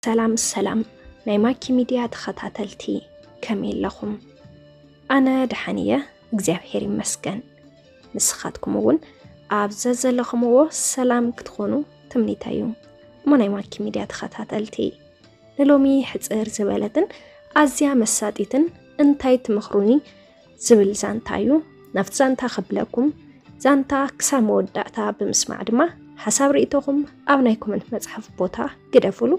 ሰላም ሰላም ናይ ማኪ ሚድያ ተኸታተልቲ፣ ከመይ ኣለኹም? ኣነ ደሓን እየ፣ እግዚኣብሔር ይመስገን። ንስኻትኩም እውን ኣብ ዘዘለኹምዎ ሰላም ክትኾኑ ትምኒተይ እዩ። እሞ ናይ ማኪ ሚድያ ተኸታተልቲ፣ ንሎሚ ሕጽር ዝበለትን ኣዝያ መሳጢትን እንታይ ትመኽሩኒ ዝብል ዛንታ እዩ። ናብቲ ዛንታ ከብለኩም፣ ዛንታ ክሳብ መወዳእታ ብምስማዕ ድማ ሓሳብ ርእይቶኹም ኣብ ናይ ኮመንት መጽሓፍ ቦታ ግደፉሉ።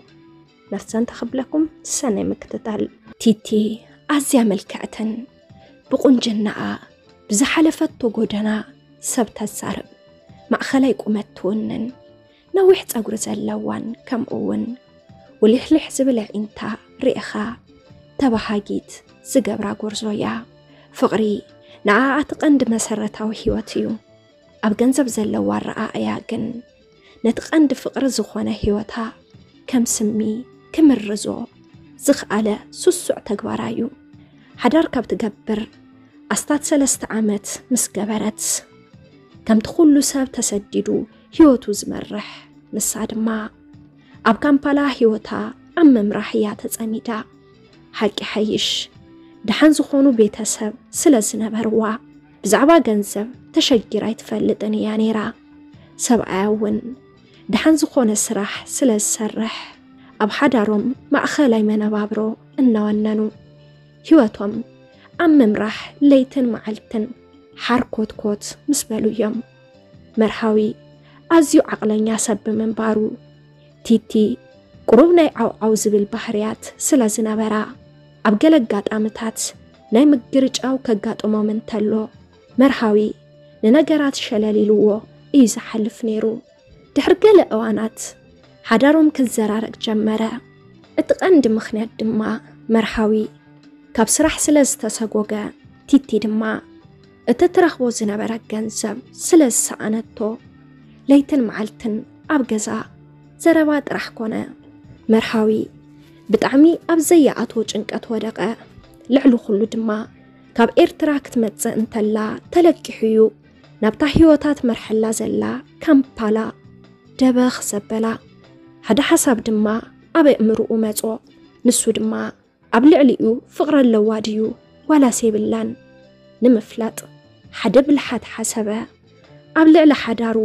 ናብቲ ዛንታ ከብለኩም፣ ሰናይ ምክትታል። ቲቲ ኣዝያ ምልክዕትን ብቁንጅናኣ ብዝሓለፈቶ ጎደና ሰብ ተዛርብ፣ ማእኸላይ ቁመት ትውንን፣ ነዊሕ ጸጉሪ ዘለዋን ከምኡ እውን ውልሕልሕ ዝብል ኣዒንታ ርኢኻ ተባሃጊት ዝገብራ ጎርዞ እያ። ፍቕሪ ንዓኣ እቲ ቀንዲ መሰረታዊ ህይወት እዩ። ኣብ ገንዘብ ዘለዋ ኣረኣእያ ግን ነቲ ቀንዲ ፍቕሪ ዝኾነ ህይወታ ከም ስሚ ክምርዞ ዝኸኣለ ስሱዕ ተግባራ እዩ። ሓዳር ካብ ትገብር ኣስታት ሰለስተ ዓመት ምስ ገበረት፣ ከምቲ ኩሉ ሰብ ተሰዲዱ ህይወቱ ዝመርሕ፣ ንሳ ድማ ኣብ ካምፓላ ህይወታ ኣብ ምምራሕ እያ ተጸሚዳ። ሓቂ ሓይሽ፣ ደሓን ዝኾኑ ቤተሰብ ስለ ዝነበርዋ፣ ብዛዕባ ገንዘብ ተሸጊራ ኣይትፈልጥን እያ ነይራ። ሰብኣያ እውን ደሓን ዝኾነ ስራሕ ስለ ዝሰርሕ፣ ኣብ ሓዳሮም ማእኸላይ መነባብሮ እናወነኑ፣ ህይወቶም ኣብ ምምራሕ ለይትን መዓልትን ሓርኮትኮት ምስ በሉ እዮም። መርሃዊ ኣዝዩ ዓቕለኛ ሰብ ብምንባሩ፣ ቲቲ ቁሩብ ናይ ዓውዓው ዝብል ባህርያት ስለ ዝነበራ፣ ኣብ ገለ ኣጋጣምታት ናይ ምግርጫው ከጋጥሞም እንተሎ፣ መርሃዊ ንነገራት ሸለል ኢልዎ እዩ ዝሓልፍ ነይሩ። ድሕሪ ገለ እዋናት፣ ሓዳሮም ክዘራረግ ጀመረ። እቲ ቀንዲ ምኽንያት ድማ መርሃዊ ካብ ስራሕ ስለ ዝተሰጎገ፣ ቲቲ ድማ እቲ ትረኽቦ ዝነበረ ገንዘብ ስለ ዝሰኣነቶ፣ ለይትን መዓልትን ኣብ ገዛ ዘረባ ጥራሕ ኮነ። መርሃዊ ብጣዕሚ ኣብ ዘይኣትዎ ጭንቀት ወደቐ። ልዕሊ ኩሉ ድማ ካብ ኤርትራ ክትመጽእ እንተላ ተለቂሑ እዩ ናብታ ህይወታ ትመርሐላ ዘላ ካምፓላ ደበኽ ዘበላ። ሓደ ሓሳብ ድማ ኣብ ኣእምርኡ መጾ። ንሱ ድማ ኣብ ልዕሊኡ ፍቕሪ ኣለዋ ድዩ ዋላስ የብላን ንምፍላጥ ሓደ ብልሓት ሓሰበ። ኣብ ልዕሊ ሓዳሩ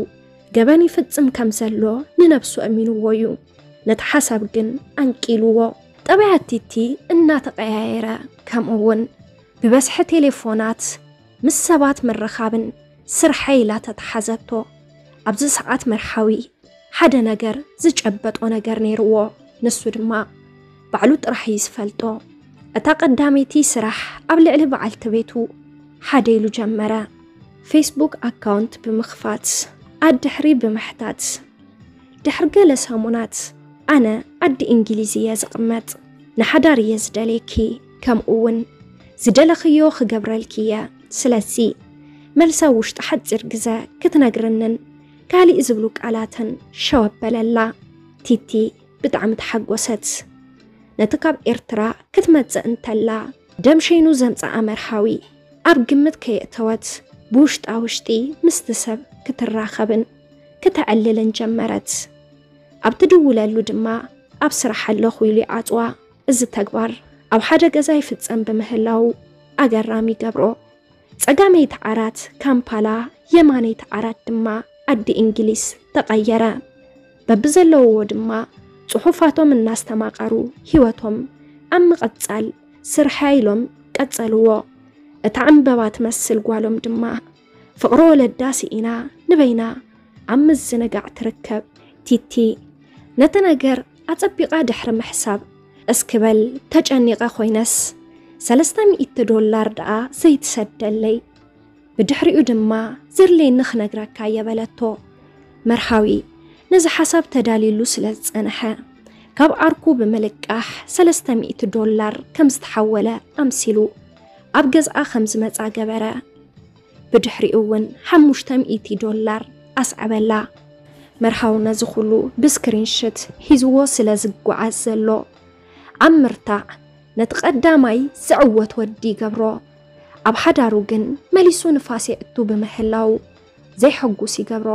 ገበን ይፍጽም ከም ዘሎ ንነብሱ ኣሚንዎ እዩ። ነቲ ሓሳብ ግን ኣንቂልዎ። ጠባያት ቲቲ እናተቐያየረ፣ ከምኡ እውን ብበዝሒ ቴሌፎናት ምስ ሰባት ምርኻብን ስርሐይ ኢላ ተተሓዘቶ። ኣብዚ ሰዓት መርሓዊ ሓደ ነገር ዝጨበጦ ነገር ነይርዎ። ንሱ ድማ ባዕሉ ጥራሕ እዩ ዝፈልጦ። እታ ቀዳመይቲ ስራሕ ኣብ ልዕሊ በዓልቲ ቤቱ ሓደ ኢሉ ጀመረ። ፌስቡክ ኣካውንት ብምኽፋት ኣድሕሪ ብምሕታት፣ ድሕሪ ገለ ሰሙናት፣ ኣነ ዓዲ እንግሊዝ እየ ዝቕመጥ፣ ንሓዳር እየ ዝደልየኪ፣ ከምኡ እውን ዝደለኽዮ ክገብረልኪ እየ። ስለዚ መልሲ ኣብ ውሽጢ ሓፂር ግዘ ክትነግርንን ካሊእ ዝብሉ ቃላትን ሸው ኣበለላ። ቲቲ ብጣዕሚ ተሓጎሰት። ነቲ ካብ ኤርትራ ክትመጽእ እንተላ ደም ሸይኑ ዘምጽኣ መርሃዊ ኣብ ግምት ከየእተወት፣ ብውሽጣ ውሽጢ ምስቲ ሰብ ክትራኸብን ክተዕልልን ጀመረት። ኣብ ትድውለሉ ድማ ኣብ ስራሕ ኣለኹ ኢሉ ይዓጽዋ። እዚ ተግባር ኣብ ሓደ ገዛ ይፍጸም ብምህላዉ ኣገራሚ ይገብሮ። ጸጋመይቲ ዓራት ካምፓላ፣ የማነይቲ ዓራት ድማ ዓዲ እንግሊዝ ተቐየረ። በብዘለውዎ ድማ ጽሑፋቶም እናስተማቐሩ ህይወቶም ኣብ ምቕጻል ስርሐ ኢሎም ቀጸልዎ። እታ ዕምበባ ትመስል ጓሎም ድማ ፍቕሪ ወለዳ ስኢና ንበይና ኣብ ምዝንጋዕ ትርከብ። ቲቲ ነቲ ነገር ኣጸቢቓ ድሕሪ ምሕሳብ፣ እስኪ በል ተጨኒቐ ኮይነስ ሰለስተ ሚእቲ ዶላር ደኣ ዘይትሰደለይ፣ ብድሕሪኡ ድማ ዘድልየኒ ክነግረካ እየ በለቶ። መርሃዊ ነዚ ሓሳብ ተዳልዩሉ ስለ ዝጸንሐ፣ ካብ ዓርኩ ብምልቃሕ ሰለስተ ሚእቲ ዶላር ከም ዝተሓወለ ኣምሲሉ ኣብ ገዝኣ ከም ዝመጻ ገበረ። ብድሕሪኡ እውን ሓሙሽተ ሚእቲ ዶላር ኣስዐበላ። መርሃዊ ነዚ ኩሉ ብስክሪንሽት ሒዝዎ ስለ ዝጓዓዝ ዘሎ ኣብ ምርታዕ፣ ነቲ ቀዳማይ ዝዕወት ወዲ ይገብሮ። ኣብ ሓዳሩ ግን መሊሱ ንፋስ የእቱ ብምህላው ዘይሕጉስ ይገብሮ።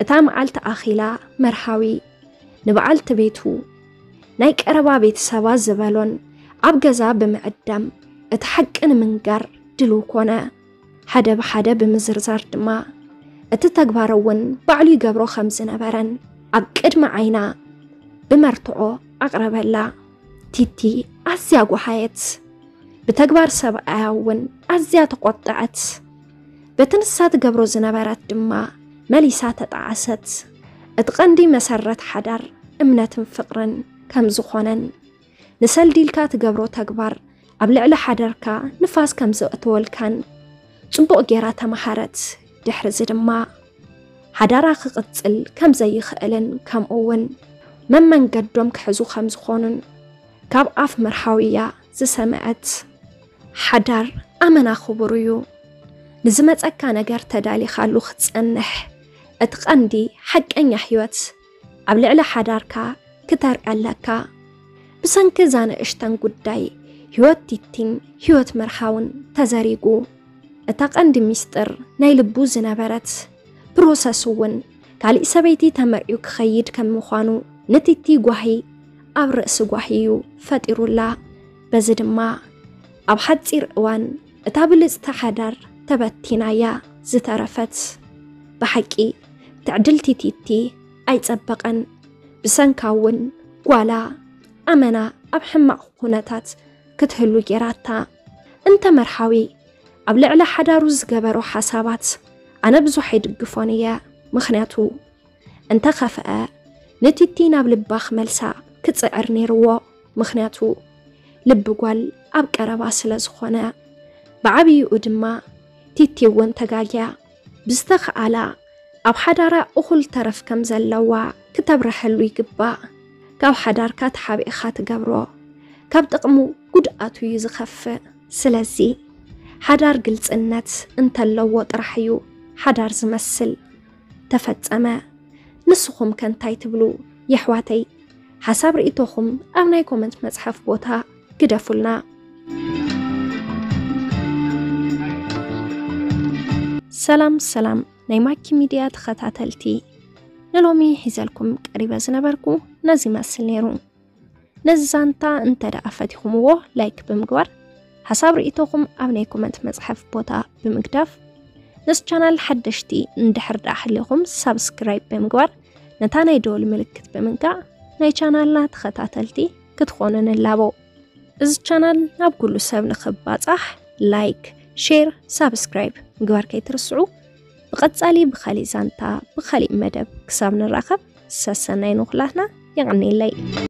እታ መዓልቲ ኣኺላ መርሃዊ ንበዓልቲ ቤቱ፣ ናይ ቀረባ ቤተሰባ ዝበሎን ኣብ ገዛ ብምዕዳም እቲ ሓቂ ንምንጋር ድልው ኮነ። ሓደ ብሓደ ብምዝርዛር ድማ እቲ ተግባር እውን ባዕሉ ይገብሮ ከም ዝነበረን ኣብ ቅድሚ ዓይና ብመርትዖ ኣቕረበላ። ቲቲ ኣዝያ ጓሃየት። ብተግባር ሰብኣያ እውን ኣዝያ ተቖጠዐት። በቲ ንሳ ትገብሮ ዝነበረት ድማ መሊሳ ተጣዓሰት። እቲ ቀንዲ መሰረት ሓዳር እምነትን ፍቕርን ከም ዝኾነን ንሰልዲ ኢልካ ትገብሮ ተግባር ኣብ ልዕሊ ሓዳርካ ንፋስ ከም ዘእተወልካን ጽቡቕ ጌራ ተማሃረት። ድሕሪ እዚ ድማ ሓዳራ ክቕጽል ከም ዘይኽእልን ከምኡ እውን መመንገዶም ክሕዙ ከም ዝኾኑን ካብ ኣፍ መርሃዊ እያ ዝሰምዐት። ሓዳር ኣመና ክቡር እዩ። ንዝመጸካ ነገር ተዳሊኻሉ ክትጸንሕ፣ እቲ ቀንዲ ሓቀኛ ህይወት ኣብ ልዕሊ ሓዳርካ ክተርኢ ኣለካ። ብሰንኪ እዛ ንእሽተን ጉዳይ ህይወት ቲቲን ህይወት መርሃውን ተዘሪጉ። እታ ቀንዲ ሚስጥር ናይ ልቡ ዝነበረት ፕሮሰስ እውን ካሊእ ሰበይቲ ተመርዕዩ ክኸይድ ከም ምዃኑ ንቲቲ ጓሂ ኣብ ርእሲ ጓሂ እዩ ፈጢሩላ። በዚ ድማ ኣብ ሓጺር እዋን እታ ብልጽቲ ሓዳር ተበቲናያ ዝተረፈት። ብሓቂ ትዕድልቲ ቲቲ ኣይጸበቐን። ብሰንካ እውን ጓላ ኣመና ኣብ ሕማቕ ኩነታት ክትህሉ ጌራታ። እንተ መርሃዊ ኣብ ልዕሊ ሓዳሩ ዝገበሮ ሓሳባት ኣነ ብዙሕ ኣይድግፎን እየ። ምኽንያቱ እንተ ኸፍአ ንቲቲ ናብ ልባ ክመልሳ ክጽዕር ነይርዎ። ምኽንያቱ ልቢ ጓል ኣብ ቀረባ ስለ ዝኾነ። ብዓብይኡ ድማ ቲቲ እውን ተጋግያ። ብዝተኸኣላ ኣብ ሓዳራ እኹል ተረፍ ከም ዘለዋ ክተብረሐሉ ይግባእ። ካብ ሓዳርካ ተሓቢእኻ ትገብሮ ካብ ጥቕሙ ጉድኣቱ እዩ ዝኸፍእ። ስለዚ ሓዳር ግልጽነት እንተለዎ ጥራሕ እዩ ሓዳር ዝመስል። ተፈጸመ። ንስኹም ከ እንታይ ትብሉ የሕዋተይ? ሓሳብ ርእይቶኹም ኣብ ናይ ኮመንት መጽሓፍ ቦታ ግደፉልና። ሰላም ሰላም ናይ ማኪ ሚድያ ተኸታተልቲ፣ ንሎሚ ሒዘልኩም ቀሪበ ዝነበርኩ ነዚ ይመስል ነይሩ። ነዚ ዛንታ እንተ ደኣ ፈቲኹምዎ ላይክ ብምግባር፣ ሓሳብ ርእይቶኹም ኣብ ናይ ኮመንት መጽሓፍ ቦታ ብምግዳፍ፣ ነዚ ቻናል ሓደሽቲ እንድሕር ደኣ ሃሊኹም ሳብስክራይብ ብምግባር፣ ነታ ናይ ደወል ምልክት ብምንካእ ናይ ቻናልና ተኸታተልቲ ክትኾኑ ንላቦ። እዚ ቻናል ናብ ኩሉ ሰብ ንኽባጻሕ ላይክ፣ ሼር፣ ሳብስክራይብ ምግባር ከይትርስዑ። ብቐጻሊ ብኻሊእ ዛንታ ብኻሊእ መደብ ክሳብ ንራኸብ ሰሰናይ ንኹላትና። የቐንየለይ።